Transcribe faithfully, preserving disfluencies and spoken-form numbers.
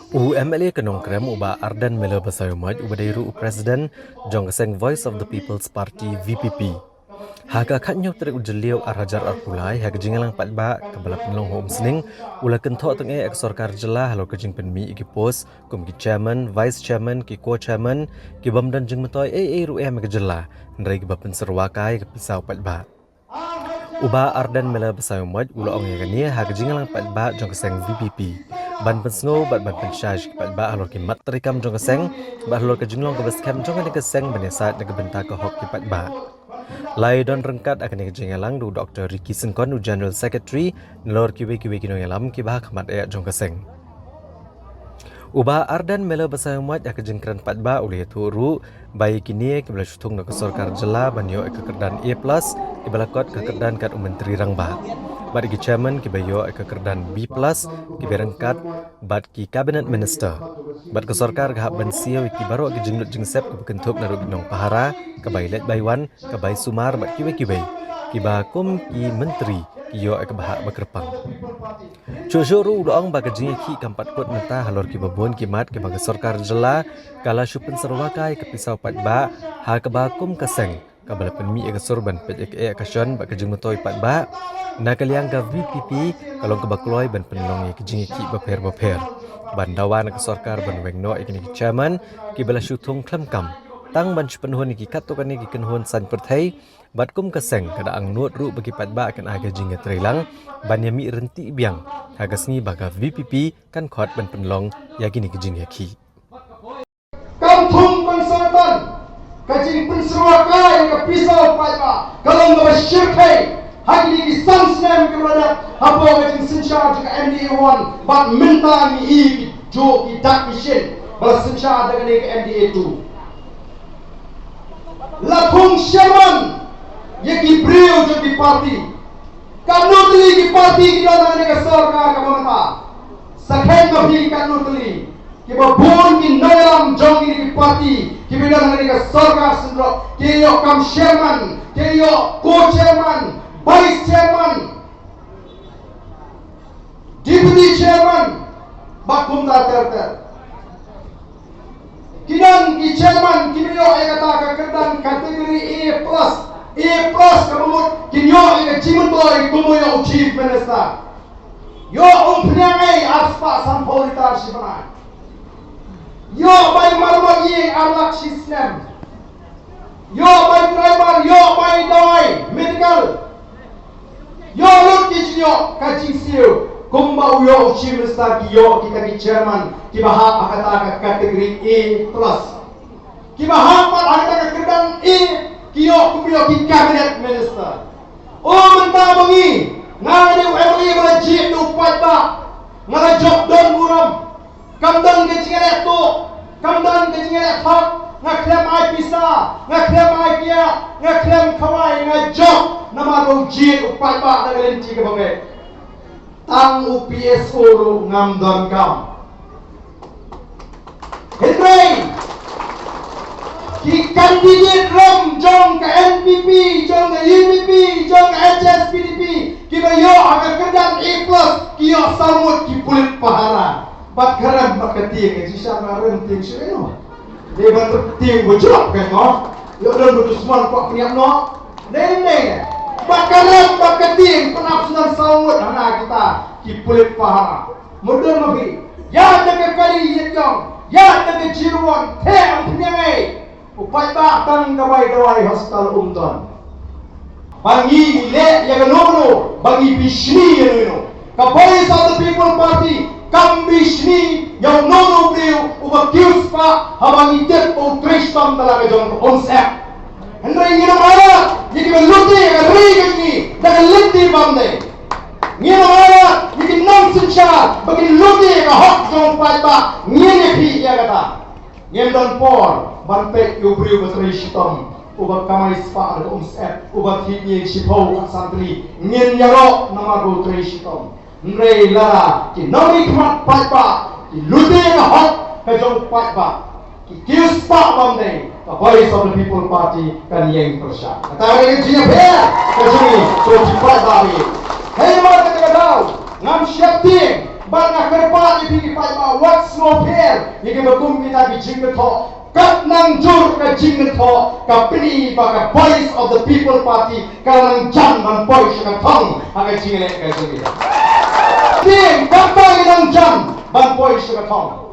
U M L A ka Nongkrem, u Bah Ardent Miller Basaiawmoit, uba dei ruh u President jong ka seng Voice of the People's Party, V P P, ha ka khatñiew tarik u Jylliew ar hajar arphew lai, ha ka jingïalang paidbah kaba la pynlong ha Umsning, u la kynthoh tyngeh ïa ka sorkar jylla halor ka jingpynmih ïa ki post kum ki chairman, vice chairman, ki co-chairman, ki bym don jingmyntoi ei ei ruh em ha ka jylla, hynrei kiba pynsyrwa kai ïa ka pisa u paidbah. U Bah Ardent Miller Basaiawmoit u la ong ïa kane ha ka jingïalang paidbah jong ka seng V P P, ban pynsngew bad ban pynshai sha ki paidbah halor ki mat treikam jong ka seng bad halor ka jinglong kaba skhem jong kane ka seng ban ïasaid na ka bynta ka hok ki paidbah. La ïadon ryngkat ha kane ka jingïalang da u Doktor Ricky Syngkon, u General Secretary, nalor kiwei kiwei ki nongïalam kiba ha khmat eh jong ka seng. U Bah Ardent Miller Basaiawmoit ha ka jingkren paidbah u la ïathuh ruh ba ïa kine kiba la shu thung na ka sorkar jylla ban ïoh ïa ka kyrdan A plus, kiba la kot ka kyrdan kat u Myntri Rangbah, bad ïa ki chairman kiba ïoh ïa ka kyrdan B plus, kiba ryngkat bad ki cabinet minister. Bad ka sorkar ka hap ban siew ïa ki baroh ki jinglut jingsep kiba kynthup naduh ki nongpahara, ka bai leit bai wan, ka bai sumar bad kiwei kiwei, kiba kum ki myntri ki ïoh ïa kaba hap ba kyrpang. Shuh shuh ruh u la ong ba ka jingïakhih kam pat kut mynta halor kiba bun ki mat kiba ka sorkar jylla ka la shu pynsyrwa kai ïa ka pisa u paidbah, ha kaba kum ka seng kaba la pynmih ïa ka sur ban peit ïa ka eh ka shon bad ka jingmyntoi paidbah. Na ka liang ka V P P ka long kaba kloi ban pynlong ïa ki jingïakhih bapher bapher, ban dawa na ka sorkar ban weng noh ïa kine ki chairman kiba la shu thung khlem kam, tang ban shu pynhun ïa ki katto katne ki kynhun saiñ pyrthei. Bad kum ka seng ka da angnud ruh ba ki paidbah kin ai ka jingïatreilang ban ïamih ryntih biang ha ka sngi ba ka V P P kan khot ban pynlong ïa kine ki jingïakhih. Kam thung pynsantan ka jingpynsyrwa kai ïa ka pisa u paidbah ka long kaba shyrkhei ha kine ki san snem kiba la dep hapoh ka jingsynshar jong ka M D A one bad mynta ngi i ki jong ki dak ki shin ba la synshar da kane ka M D A two. La thung sherman ïa ki briew jong ki party. Katno tylli ki party ki don ha kane ka sorkar kaba mynta? Sa kheiñ ma phi katno tylli. Kiba bun ki nongïalam jong kine ki party kiba don ha kane ka sorkar syndrop ki ïoh kam sherman, ki ïoh co-chairman, vice chairman, deputy chairman, bad kumta ter ter. Ki don ki chairman kiba ïoh ïa kata ka kyrdan category A plus. A plus kaba mut kin ïoh ïa ka jingmyntoi kumba ïoh u chief minister. Ïoh umphniang ei arspah sanphew litar shi bnai. Ïoh bai marmot ïing ar lak shi snem. Ïoh bai driver, ïoh bai dawai medical. Ïoh lut ki jingïoh ka jingsiew kumba u ïoh u chief minister, ki ïoh kita ki chairman kiba hap ha kata ka category A plus. Kiba hap pat ha kata ka kyrdan A ki ïoh kumba ïoh ki cabinet minister. O mynta ba ngi, nga nga dei u M L A ba la jied da u paidbah, nga la jop don burom. Kam don ka jingïaleh tuh, kam don ka jingïaleh thok, nga khlem ai pisa, nga khlem ai kiad, nga khlem khawai, nga jop namar ba u jied u paidbah da ka lynti kaba beit. Tang u P S O ruh ngam donkam. Hynrei ki candidate rom jong ka N P P, jong ka U P P, jong ka H S P D P, kiba ïoh ha ka kyrdan A plus, ki ïoh saw ngut ki pulit pahara. Bad ka rem bad ka tieng, ka jingshisha ka rem tieng shuh ïa u. Dei ban tieng ba jrok ka mo. Ïoh don ba dusmon kwah pynïap noh. Dei dei. Bad ka rem bad ka tieng pynap snem saw ngut hana kita ki pulit pahara. Mutdur ma phi. Ïa da ka kali ïa jong. Ïa da ka jirwon. Te ang pynïang ei. U paidbah tang ka bai dawai hospital um don. Ba ngi leh ïa kano kano, ba ngi bishni ïa no no. Ka Voice of the People Party kam bishni ïa uno uno u briew uba kiew spah haba ngi tip ba u trei shitom da la ka jong ka umsyep. Hynrei ngin ym ailad ïa kiba lute ïa ka ri ka jong ngi da ka lynti bym dei. Ngin ym ailad ïa ki nongsynshar ba kin lute ïa ka hok jong u paidbah, ngin ïa khih ïa kata. Ngim don por ban peit ïa u briew ba trei shitom, uba kamai spah da ka umsyep, uba thied ïing shiphew ka santri. Ngin ïaroh namar ba u trei shitom. Hynrei lada ki nongmihkhmat paidbah ki lute ïa ka hok ka jong u paidbah, ki kiew spah bym dei, ka Voice of the People Party kan ïeng pyrshah. Kata ka dei ka jingïapher ka jong ngi, ko ki paidbah. Hei, namar kata ka daw ngam sheptieng bad nga kyrpad ïa phi ki paidbah, wat Sngewpher ïa kiba kum kita ki jingkynthoh. Kat nang jur ka jingkynthoh, ka pyni ba ka Voice of the People Party ka la nang jan ban poi sha ka thong ha ka jingleh ka jong ngi. Te kata ka nang jan ban poi sha ka thong.